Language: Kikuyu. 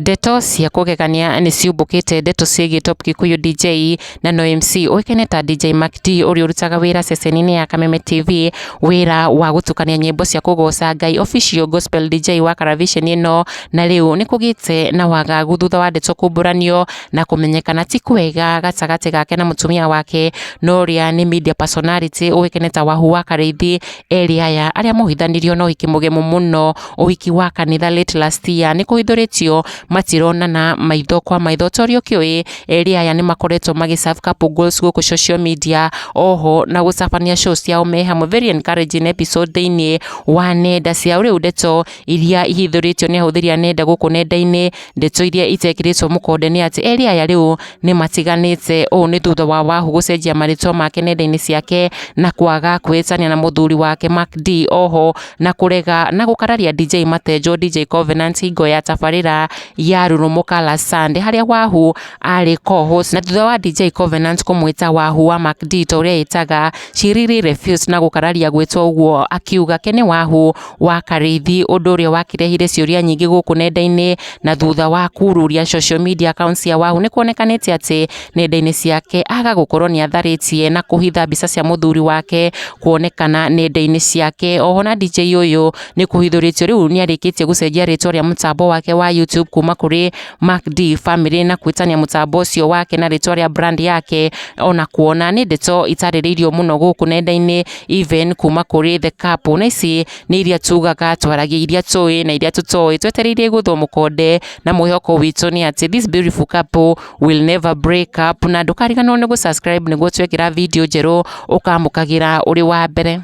Ndeto cia kũgegania nĩ ciumbũkĩte ndeto ciĩgiĩ Top Kikuyu DJ na no MC ũĩkaine ta DJ Mac D ũrĩa ũrutaga wĩra ceceni-inĩ ya Kameme TV wĩra wa gũtukania nyĩmbo cia kũgoca Ngai, official gospel DJ wa karaviceni ĩno. Na rĩu nĩ kũgĩte na wagagu thutha wa ndeto kumbũranio na kũmenyekana ti kwega gatagatĩ gake na mũtumia wake na ũrĩa nĩ media personality ũĩkaine ta Wahu wa Karĩithi. Erĩ aya arĩa mohithanirio na ũhiki mũgemu mũno, ũhiki wa kanitha late last year, nĩ kũhithũrĩtio matironana maitho kwa maitho. Ta ũrĩa ũkĩũĩ, erĩ aya nĩ makoretwo magĩ serve couple goals gũkũ social media, oho na gũtabania show ciao me hamwe, very encouraging episode thĩinĩ wa nenda ciao. Rĩu ndeto iria ihithũrĩtio nĩ ahũthĩri a nenda gũkũ nenda-inĩ, ndeto iria itekĩrĩtwo mũkonde nĩ atĩ erĩ aya rĩu nĩ matiganĩte. Ũũ nĩ thutha wa Wahu gũcenjia marĩtwa make nenda-inĩ ciake na kwaga kwĩtania na mũthuri wake Mark D, oho na kũrega na gũkararia DJ Matenjo, DJ Covenant hingo ya tabarĩra ya Rurumuka last Sunday harĩa Wahu arĩ co-host. Na thutha wa DJ Covenant kũmwĩta Wahu wa Mark D ta ũrĩa ĩtaga, she really refused na gũkararia gwĩtwo ũguo, akiuga ke nĩ Wahu wa Karĩithi, ũndũ ũrĩa wakĩrehire ciũria nyingĩ gũkũ nenda-inĩ. Na thutha wa kururia social media accounts cia Wahu, nĩ kuonekanĩte atĩ nenda-inĩ ciake aga gũkorwo nĩ atharĩtie na kũhitha mbica cia mũthuri wake kuonekana nenda-inĩ ciake. Oho na DJ ũyũ nĩ kũhithũrĩtio rĩu nĩ arĩkĩtie gũcenjia rĩtwa rĩa mũtambo wake wa YouTube kuma kũrĩ Mark D Family na kwĩtania mũtambo ũcio wake na rĩtwa rĩa brand yake. Ona kuona nĩ ndeto itarĩrĩirio mũno gũkũ nenda-inĩ, even kuma kũrĩ the couple, na ici nĩ iria tugaga twaragia iria tũĩ na iria tũtoĩ, twetereire gũthwo mũkonde, na mwĩhoko witũ nĩ atĩ this beautiful couple will never break up. Na ndũkariganĩrwo nĩ gũ subscribe nĩguo twekĩra video njerũ ũkamũkagĩra ũrĩ wa mbere.